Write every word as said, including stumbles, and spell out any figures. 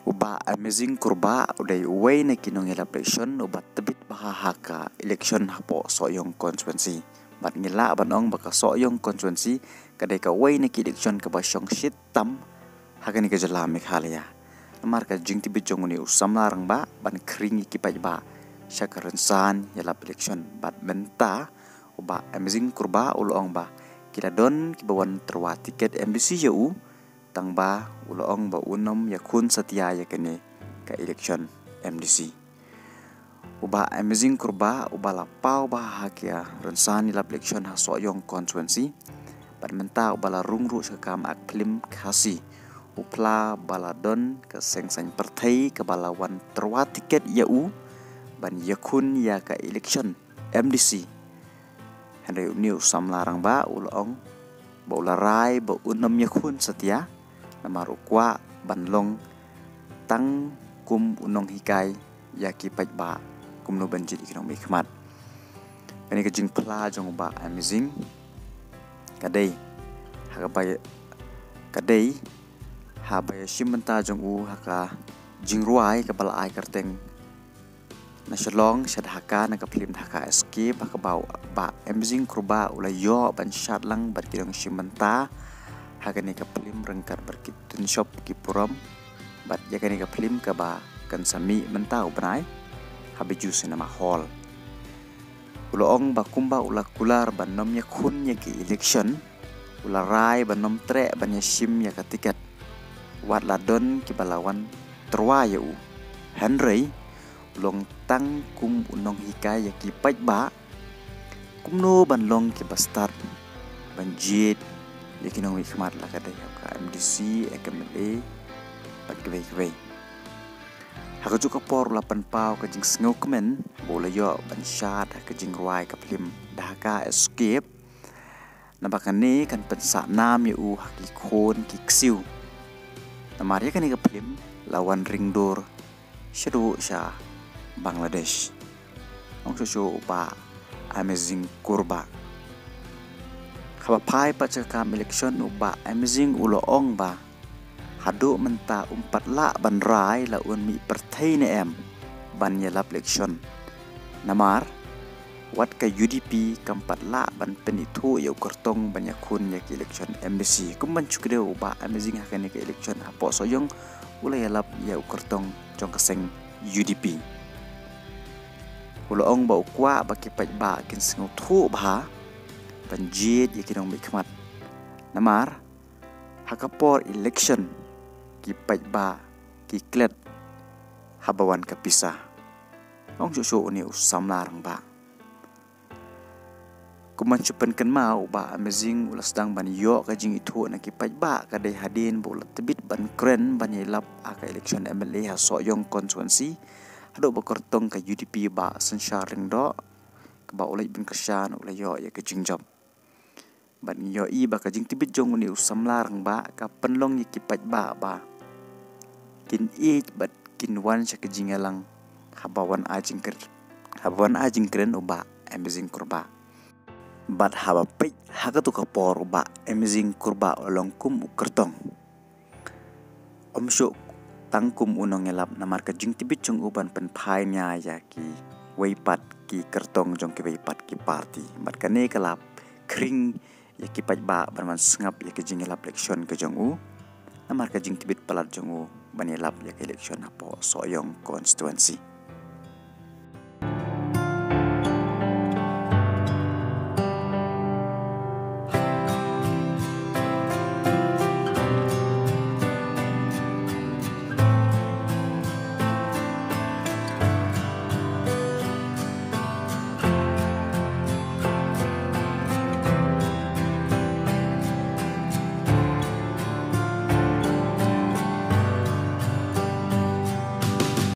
U Bah Amazing Kurbah u dei uwei na ki nongïalap election uba tbit bha ha ka election hapoh Sohiong constituency. Bad ngi lah ban ong ba ka Sohiong constituency ka dei kawei na ki election kaba shongshit tam ha kane ka jylla Meghalaya. Namar ka jingtbit jong une u samla rangbah ban khring ïa ki paidbah sha ka rynsan ïalap election. Bad mynta u Bah Amazing Kurbah u la ong ba ki la don kiba wan tyrwa tiket M D C ïa u, tang ba u la ong ba un ym ïakhun satia ïa kane ka election M D C. U Bah Amazing Kurbah uba la paw bha ha ka rynsan ïalap election ha Sohiong constituency, bad mynta uba la rung ruh sha ka kam act film Khasi, u phla ba la don ka seng saiñ pyrthei kaba la wan tyrwa tiket ïa u ban ïakhun ïa ka election M D C. Hynrei une u samla rangbah u la ong ba u la rai ba un ym ïakhun satia, namar u kwah ban long tang kum u nonghikai ïa ki paidbah kumno ban jied ïa ki nongmihkhmat. Kane ka jingphla jong u Bah Amazing ka dei ha kaba ïa, ka dei haba ïashim bynta jong u ha ka jingrwai kaba la ai kyrteng Na Shillong sha Dhaka na ka phlim Dhaka Escape, ha kaba u Bah Amazing Kurbah u la ïoh ban shad lang bad ki nongshim bynta ha kane ka phlim ryngkat bad ki tynshop ki purom, bad ïa kane ka phlim kaba kan sa mih mynta u bnai ha Bijou Cinema Hall. U la ong ba kumba u la kular ban ym ïakhun ïa ki election, u la rai ban ym treh ban ïashim ïa ka tiket wat la don kiba la wan tyrwa ïa u. Hynrei u long tang kum u nonghikai ïa ki paidbah kumno ban long kiba stad ban jied ïa ki nongmihkhmat, la ka dei ha ka M D C, ka M L A bad kiwei kiwei. Ha kajuh ka por u la pynpaw ka jingsngewkmen ba u la ïoh ban shad ha ka jingrwai ka phlim Dhaka Escape, naba kane kan pynsah nam ïa u ha ki khun ki ksiew. Namar ïa kane ka phlim la wan ring dur shaduh sha Bangladesh. Ong shuh shuh u Bah Amazing Kurbah. Haba phai pat sha ka kam election u Bah Amazing u la ong ba haduh mynta um pat lah ban rai la un mih pyrthei ne em ban ïalap election. Namar wat ka U D P kam pat lah ban pynithuh ïa u kyrtong ban ïakhun ïa ki election M D C. Kum ban shu kdew u Bah Amazing ha kane ka election hapoh Sohiong u la ïalap ïa u kyrtong jong ka seng U D P. U la ong ba u kwah ba ki paidbah kin sngewthuh bha ban jied ïa ki nongmihkhmat. Namar ha ka por election ki paidbah ki klet haba wan ka pisa. Ong shuh shuh une u samla rangbah. Kum ban shu pynkynmaw u Bah Amazing u la sdang ban ïoh ka jingithuh na ki paidbah ka dei hadien ba u la tbit ban kren ban ïalap ha ka election M L A ha Sohiong constituency, haduh ba kyrtong ka U D P Bah Synshar Lyngdoh kaba u leit ban kyrshan u la ïoh ïa ka jingjop. Bad ngi ïohi ba ka jingtbit jong une u samla rangbah ka pynlong ïa ki paidbah ba kin ïeit bad kin wan sha ka jingïalang haba wan ai jingkren, haba wan ai jingkren u Bah Amazing Kurbah. Bad haba peit ha katu ka por u Bah Amazing Kurbah u long kum u kyrtong. Um shuh tang kum u nongïalap, namar ka jingtbit jong u ban pynphai nia ïa kiwei pat ki kyrtong jong kiwei pat ki party. Bad kane ka la khring ïa ki paidbah ban wan sngap ïa ka jingïalap election ka jong u. Namar ka jingtbit palat jong u ban ïalap ïa ka election hapoh Sohiong constituency.